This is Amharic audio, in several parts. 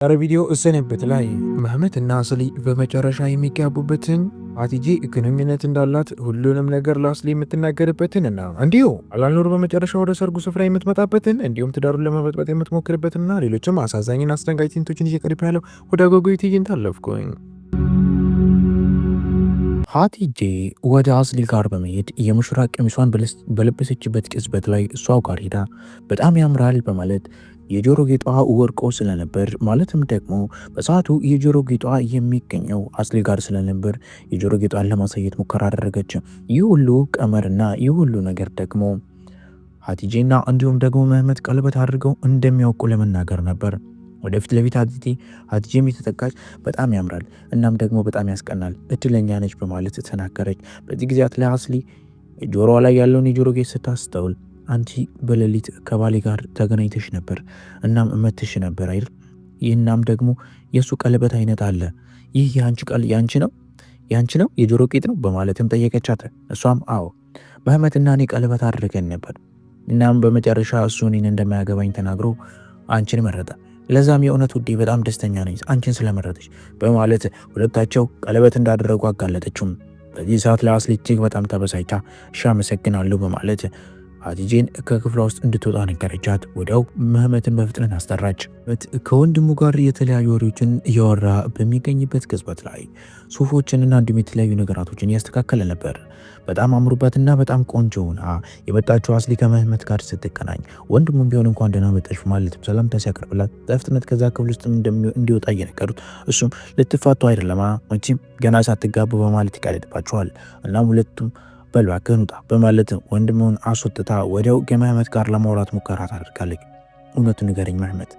ዛሬ ቪዲዮ ስንብት ላይ መህመት እና አስሊ በመጨረሻ የሚጋቡበትን፣ ሀቲጄ ግንኙነት እንዳላት ሁሉንም ነገር ለአስሊ የምትናገርበትን እና እንዲሁ አላልኑር በመጨረሻ ወደ ሰርጉ ስፍራ የምትመጣበትን እንዲሁም ትዳሩን ለመበጥበጥ የምትሞክርበትና ሌሎችም አሳዛኝና አስደንጋጭ ትዕይንቶችን እየቀርብ ያለው ወደ አጓጊው ትዕይንት አለፍኩኝ። ሀቲጄ ወደ አስሊ ጋር በመሄድ የሙሽራ ቀሚሷን በለበሰችበት ቅጽበት ላይ እሷው ጋር ሄዳ በጣም ያምራል በማለት የጆሮ ጌጧ ወርቆ ስለነበር፣ ማለትም ደግሞ በሰዓቱ የጆሮ ጌጧ የሚገኘው አስሊ ጋር ስለነበር የጆሮ ጌጧን ለማሳየት ሙከራ አደረገች። ይህ ሁሉ ቀመርና ይህ ሁሉ ነገር ደግሞ ሀቲጄና እንዲሁም ደግሞ መህመት ቀለበት አድርገው እንደሚያውቁ ለመናገር ነበር። ወደፊት ለፊት ሀቲጄም የተጠቃች በጣም ያምራል እናም ደግሞ በጣም ያስቀናል፣ እድለኛ ነች በማለት ተናገረች። በዚህ ጊዜያት ላይ አስሊ ጆሮዋ ላይ ያለውን የጆሮ ጌጥ ስታስተውል አንቺ በሌሊት ከባሌ ጋር ተገናኝተሽ ነበር፣ እናም መትሽ ነበር አይደል? ይህናም ደግሞ የእሱ ቀለበት አይነት አለ። ይህ የአንቺ ቀል ያንቺ ነው፣ ያንቺ ነው፣ የጆሮ ጌጥ ነው በማለትም ጠየቀቻት። እሷም አዎ፣ መህመትና እኔ ቀለበት አድርገን ነበር። እናም በመጨረሻ እሱ እኔን እንደማያገባኝ ተናግሮ አንቺን መረጠ። ለዛም የእውነት ውዴ በጣም ደስተኛ ነኝ አንቺን ስለመረጠች በማለት ሁለታቸው ቀለበት እንዳደረጉ አጋለጠችውም። በዚህ ሰዓት ለአስሊ እጅግ በጣም ተበሳጭታ እሺ አመሰግናለሁ በማለት ሀቲጄን ከክፍሏ ውስጥ እንድትወጣ ነገረቻት። ወዲያው መህመትን በፍጥነት አስጠራች። ከወንድሙ ጋር የተለያዩ ወሬዎችን እያወራ በሚገኝበት ቅጽበት ላይ ሱፎችንና እንዲሁም የተለያዩ ነገራቶችን እያስተካከለ ነበር። በጣም አምሮባትና በጣም ቆንጆ ሆና የመጣችው አስሊ ከመህመት ጋር ስትገናኝ ወንድሙም ቢሆን እንኳን ደህና መጣሽ ማለትም ሰላምታ ሲያቀርብላት በፍጥነት ከዛ ክፍል ውስጥ እንዲወጣ እየነገሩት እሱም ልትፋቱ አይደለማ መቼም ገና ሳትጋቡ በማለት ይቀልድባቸዋል። እናም ሁለቱም በል እባክህን ውጣ በማለት ወንድሙን አስወጥታ ወዲያው ከመህመት ጋር ለማውራት ሙከራ ታደርጋለች። እውነቱን ንገረኝ መህመት፣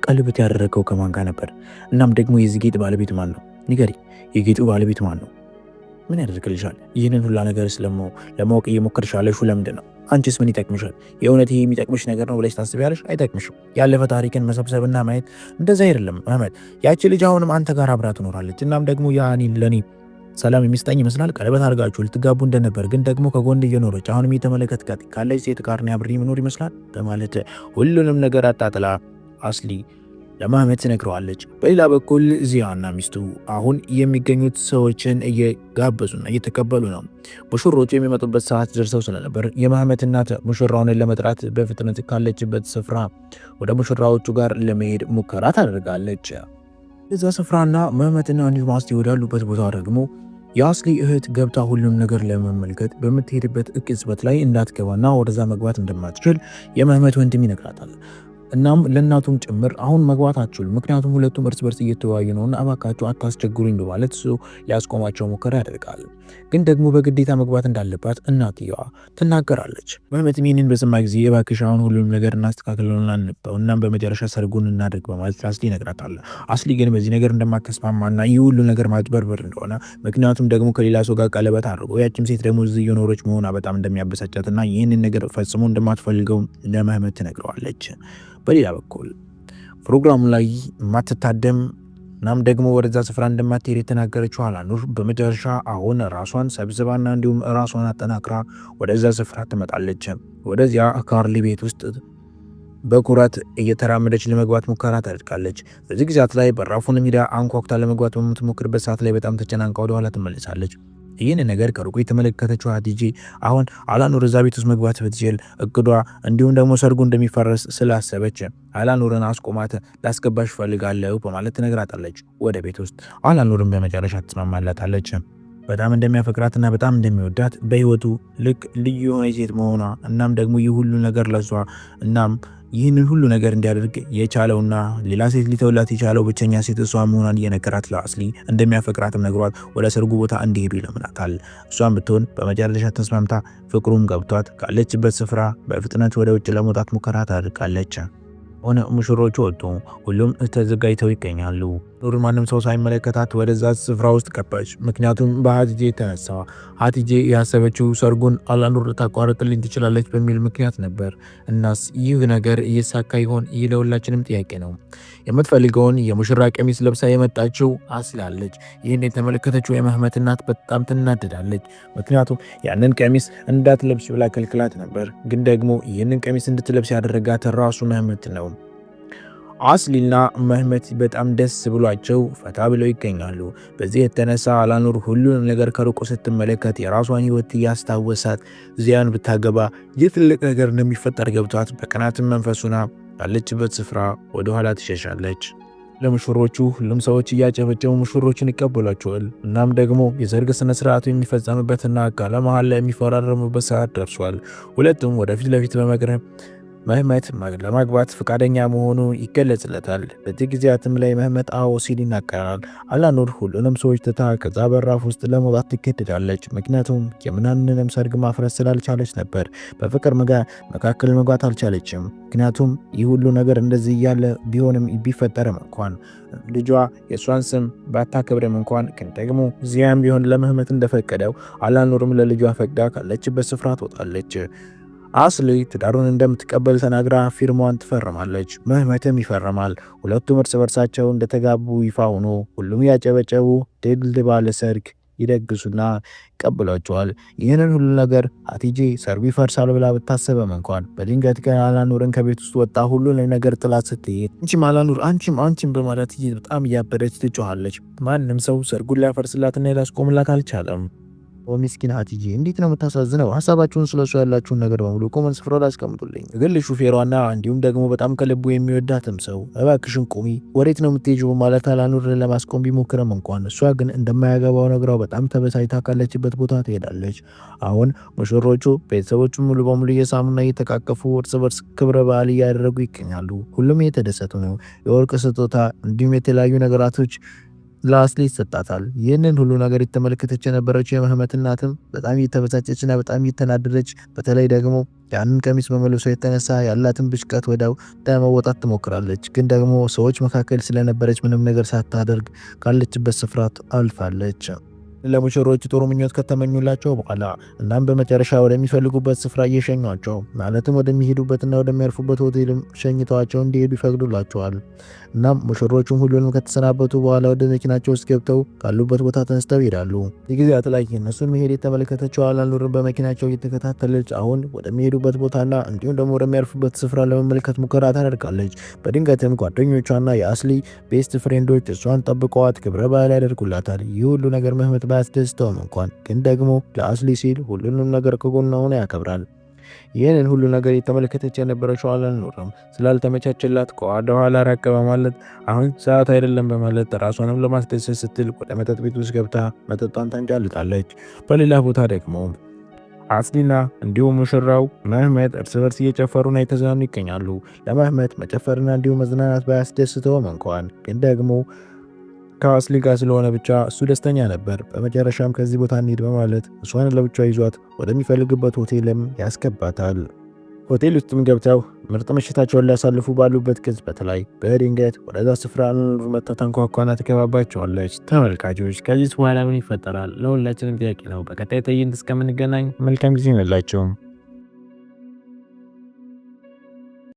ቀለበት ያደረገው ከማን ጋር ነበር? እናም ደግሞ የዚህ ጌጥ ባለቤት ማን ነው? ንገሪ፣ የጌጡ ባለቤት ማን ነው? ምን ያደርግልሻል? ይህንን ሁላ ነገር ለማወቅ እየሞከርሽ ያለሽው ለምንድን ነው? አንቺስ ምን ይጠቅምሻል? የእውነት ይሄ የሚጠቅምሽ ነገር ነው ብለሽ ታስቢያለሽ? አይጠቅምሽም። ያለፈ ታሪክን መሰብሰብና ማየት እንደዛ አይደለም መህመት። ያቺ ልጅ አሁንም አንተ ጋር አብራ ትኖራለች። እናም ደግሞ ያኔ ለኔ ሰላም የሚስጠኝ ይመስላል። ቀለበት አድርጋችሁ ልትጋቡ እንደነበር ግን ደግሞ ከጎን እየኖረች አሁንም እየተመለከትካት ካለች ሴት ጋር ነው አብሬ መኖር ይመስላል በማለት ሁሉንም ነገር አጣጥላ አስሊ ለመህመት ትነግረዋለች። በሌላ በኩል ዚያና ሚስቱ አሁን የሚገኙት ሰዎችን እየጋበዙና እየተቀበሉ ነው። ሙሽሮቹ የሚመጡበት ሰዓት ደርሰው ስለነበር የመህመት እናት ሙሽራውን ለመጥራት በፍጥነት ካለችበት ስፍራ ወደ ሙሽራዎቹ ጋር ለመሄድ ሙከራ ታደርጋለች። እዛ ስፍራና መህመትና እንዲሁም አስሊ ወዳሉበት ቦታ ደግሞ የአስሊ እህት ገብታ ሁሉም ነገር ለመመልከት በምትሄድበት ቅጽበት ላይ እንዳትገባና ወደዛ መግባት እንደማትችል የመህመት ወንድም ይነግራታል። እናም ለእናቱም ጭምር አሁን መግባት አትችሉም፣ ምክንያቱም ሁለቱም እርስ በርስ እየተወያዩ ነውና እባካችሁ አታስቸግሩኝ በማለት እሱ ሊያስቆማቸው ሙከራ ያደርጋል። ግን ደግሞ በግዴታ መግባት እንዳለባት እናትየዋ ትናገራለች። መህመትም ይህንን በሰማ ጊዜ እባክሽ አሁን ሁሉንም ነገር እናስተካክለውና እንበው፣ እናም በመጨረሻ ሰርጉን እናድርግ በማለት ለአስሊ ይነግራታል። አስሊ ግን በዚህ ነገር እንደማትስማማና ይህ ሁሉ ነገር ማጭበርበር እንደሆነ፣ ምክንያቱም ደግሞ ከሌላ ሰው ጋር ቀለበት አድርጎ ያችም ሴት ደግሞ እዚህ እየኖረች መሆኗ በጣም እንደሚያበሳጫትና ይህንን ነገር ፈጽሞ እንደማትፈልገው ለመህመት ትነግረዋለች። በሌላ በኩል ፕሮግራሙ ላይ ማትታደም እናም ደግሞ ወደዛ ስፍራ እንደማትሄድ የተናገረችው አላኑር በመጨረሻ አሁን ራሷን ሰብስባና እንዲሁም ራሷን አጠናክራ ወደዛ ስፍራ ትመጣለች። ወደዚያ ካርሊ ቤት ውስጥ በኩራት እየተራመደች ለመግባት ሙከራ ታደርጋለች። በዚህ ጊዜያት ላይ በራፉን ሄዳ አንኳኩታ ለመግባት በምትሞክርበት ሰዓት ላይ በጣም ተጨናንቃ ወደኋላ ትመለሳለች። ይህን ነገር ከሩቁ የተመለከተችው ሀቲጄ አሁን አላኑር እዛ ቤት ውስጥ መግባት ብትችል እቅዷ እንዲሁም ደግሞ ሰርጉ እንደሚፈረስ ስላሰበች አላኑርን አስቆማት። ላስገባሽ እፈልጋለሁ በማለት ትነግራታለች ወደ ቤት ውስጥ። አላኑርን በመጨረሻ ትስማማላታለች። በጣም እንደሚያፈቅራትና በጣም እንደሚወዳት በህይወቱ ልክ ልዩ የሆነ ሴት መሆኗ እናም ደግሞ ይህ ሁሉ ነገር ለሷ እናም ይህንን ሁሉ ነገር እንዲያደርግ የቻለውና ሌላ ሴት ሊተውላት የቻለው ብቸኛ ሴት እሷ መሆኗን እየነገራት ለአስሊ እንደሚያፈቅራትም ነግሯት ወደ ሰርጉ ቦታ እንዲሄዱ ይለምናታል። እሷም ብትሆን በመጨረሻ ተስማምታ ፍቅሩም ገብቷት ካለችበት ስፍራ በፍጥነት ወደ ውጭ ለመውጣት ሙከራ ታደርጋለች። ሆነ ሙሽሮቹ ወጡ። ሁሉም ተዘጋጅተው ይገኛሉ። ኑር ማንም ሰው ሳይመለከታት ወደዛ ስፍራ ውስጥ ገባች። ምክንያቱም በሀቲጄ የተነሳ ሀቲጄ ያሰበችው ሰርጉን አላኑር ታቋርጥልኝ ትችላለች በሚል ምክንያት ነበር። እናስ ይህ ነገር እየሳካ ይሆን? ይህ ለሁላችንም ጥያቄ ነው። የምትፈልገውን የሙሽራ ቀሚስ ለብሳ የመጣችው አስላለች። ይህን የተመለከተችው የመህመት እናት በጣም ትናደዳለች። ምክንያቱም ያንን ቀሚስ እንዳትለብስ ብላ ከልክላት ነበር። ግን ደግሞ ይህንን ቀሚስ እንድትለብስ ያደረጋት ራሱ መህመት ነው። አስሊና መህመት በጣም ደስ ብሏቸው ፈታ ብለው ይገኛሉ። በዚህ የተነሳ አላኑር ሁሉንም ነገር ከሩቁ ስትመለከት የራሷን ሕይወት እያስታወሳት ዚያን ብታገባ የትልቅ ነገር እንደሚፈጠር ገብቷት በቅናትም መንፈሱና ያለችበት ስፍራ ወደኋላ ትሸሻለች። ለሙሽሮቹ ሁሉም ሰዎች እያጨበጨቡ ሙሽሮችን ይቀበሏቸዋል። እናም ደግሞ የሰርግ ስነ ስርዓቱ የሚፈጸምበትና ቃለ መሐላ የሚፈራረሙበት ሰዓት ደርሷል። ሁለቱም ወደፊት ለፊት በመቅረብ መህመት ለማግባት ፈቃደኛ መሆኑ ይገለጽለታል። በዚህ ጊዜያትም ላይ መህመት አዎ ሲል ይናገራል። አላኑር ሁሉንም ሰዎች ትታ ከዛ በራፍ ውስጥ ለመውጣት ትገደዳለች። ምክንያቱም የምናንንም ሰርግ ማፍረስ ስላልቻለች ነበር። በፍቅር መካከል መግባት አልቻለችም። ምክንያቱም ይህ ሁሉ ነገር እንደዚህ እያለ ቢሆንም ቢፈጠርም እንኳን ልጇ የእሷን ስም ባታከብርም እንኳን ግን ደግሞ ዚያም ቢሆን ለመህመት እንደፈቀደው አላኑርም ለልጇ ፈቅዳ ካለችበት ስፍራ ትወጣለች። አስሊ ትዳሩን እንደምትቀበል ተናግራ ፊርማዋን ትፈርማለች። መህመትም ይፈርማል። ሁለቱም እርስ በርሳቸው እንደተጋቡ ይፋ ሆኖ ሁሉም ያጨበጨቡ ድል ባለ ሰርግ ይደግሱና ይቀበሏቸዋል። ይህንን ሁሉ ነገር ሀቲጄ ሰርጉ ይፈርሳል ብላ ብታሰበም እንኳን በድንገት ግን አላኑርን ከቤት ውስጥ ወጣ ሁሉን ነገር ጥላት ስትሄድ አንቺም አላኑር አንቺም አንቺም በማለት በጣም እያበደች ትጮኻለች። ማንም ሰው ሰርጉን ሊያፈርስላትና ሊያስቆምላት አልቻለም። ምስኪን ሀቲጄ እንዴት ነው የምታሳዝነው! ሀሳባችሁን ስለሱ ያላችሁን ነገር በሙሉ comment ስፍራ ላይ አስቀምጡልኝ። ግል ሹፌሯና እንዲሁም ደግሞ በጣም ከልቡ የሚወዳትም ሰው እባክሽን ቁሚ፣ ወዴት ነው የምትሄጂው? በማለት አላኑርን ለማስቆም ቢሞክርም እንኳን እሷ ግን እንደማያገባው ነግራው በጣም ተበሳጭታ ካለችበት ቦታ ትሄዳለች። አሁን ሙሽሮቹ ቤተሰቦቹ ሙሉ በሙሉ እየሳሙና እየተቃቀፉ እርስ በርስ ክብረ በዓል እያደረጉ ይገኛሉ። ሁሉም እየተደሰቱ ነው። የወርቅ ስጦታ እንዲሁም የተለያዩ ነገራቶች ለአስሊ ይሰጣታል። ይህንን ሁሉ ነገር የተመለከተች የነበረችው የመህመት እናትም በጣም እየተበሳጨችና በጣም እየተናደደች በተለይ ደግሞ ያንን ቀሚስ በመልበሷ የተነሳ ያላትን ብሽቀት ወዲያው ለመወጣት ትሞክራለች። ግን ደግሞ ሰዎች መካከል ስለነበረች ምንም ነገር ሳታደርግ ካለችበት ስፍራ አልፋለች። ለሙሽሮቹ ጥሩ ምኞት ከተመኙላቸው በኋላ እናም በመጨረሻ ወደሚፈልጉበት ስፍራ እየሸኟቸው ማለትም ወደሚሄዱበትና ወደሚያርፉበት ሆቴልም ሸኝተዋቸው እንዲሄዱ ይፈቅዱላቸዋል። እናም ሙሽሮቹም ሁሉንም ከተሰናበቱ በኋላ ወደ መኪናቸው ውስጥ ገብተው ካሉበት ቦታ ተነስተው ይሄዳሉ። የጊዜያት ላይ እነሱን መሄድ የተመለከተችው አላኑርን በመኪናቸው እየተከታተለች አሁን ወደሚሄዱበት ቦታና እንዲሁም ደግሞ ወደሚያርፉበት ስፍራ ለመመልከት ሙከራ ታደርጋለች። በድንገትም ጓደኞቿና የአስሊ best friend ኦች እሷን ጠብቀዋት ክብረ በዓል ያደርጉላታል። ይህ ሁሉ ነገር መህመት ባያስደስተውም እንኳን ግን ደግሞ ለአስሊ ሲል ሁሉንም ነገር ከጎኗ ሆኖ ያከብራል። ይህንን ሁሉ ነገር የተመለከተች የነበረችው አላኑርም ስላልተመቻቸላት ከወደ ኋላ ራቅ በማለት አሁን ሰዓት አይደለም በማለት ራሷንም ለማስደሰት ስትል ወደ መጠጥ ቤት ውስጥ ገብታ መጠጧን ታንጫልጣለች። በሌላ ቦታ ደግሞ አስሊና እንዲሁም ሙሽራው መህመት እርስ በርስ እየጨፈሩና የተዝናኑ ይገኛሉ። ለመህመት መጨፈርና እንዲሁም መዝናናት ባያስደስተውም እንኳን ግን ደግሞ ከአስሊ ጋር ስለሆነ ብቻ እሱ ደስተኛ ነበር። በመጨረሻም ከዚህ ቦታ እንሂድ በማለት እሷን ለብቻ ይዟት ወደሚፈልግበት ሆቴልም ያስገባታል። ሆቴል ውስጥም ገብተው ምርጥ ምሽታቸውን ሊያሳልፉ ባሉበት ቅጽበት ላይ በድንገት ወደዛ ስፍራ መጥታ ታንኳኳና ትገባባቸዋለች። ተመልካቾች ከዚህ በኋላ ምን ይፈጠራል? ለሁላችንም ጥያቄ ነው። በቀጣይ ትዕይንት እስከምንገናኝ መልካም ጊዜ ይሁንላችሁ።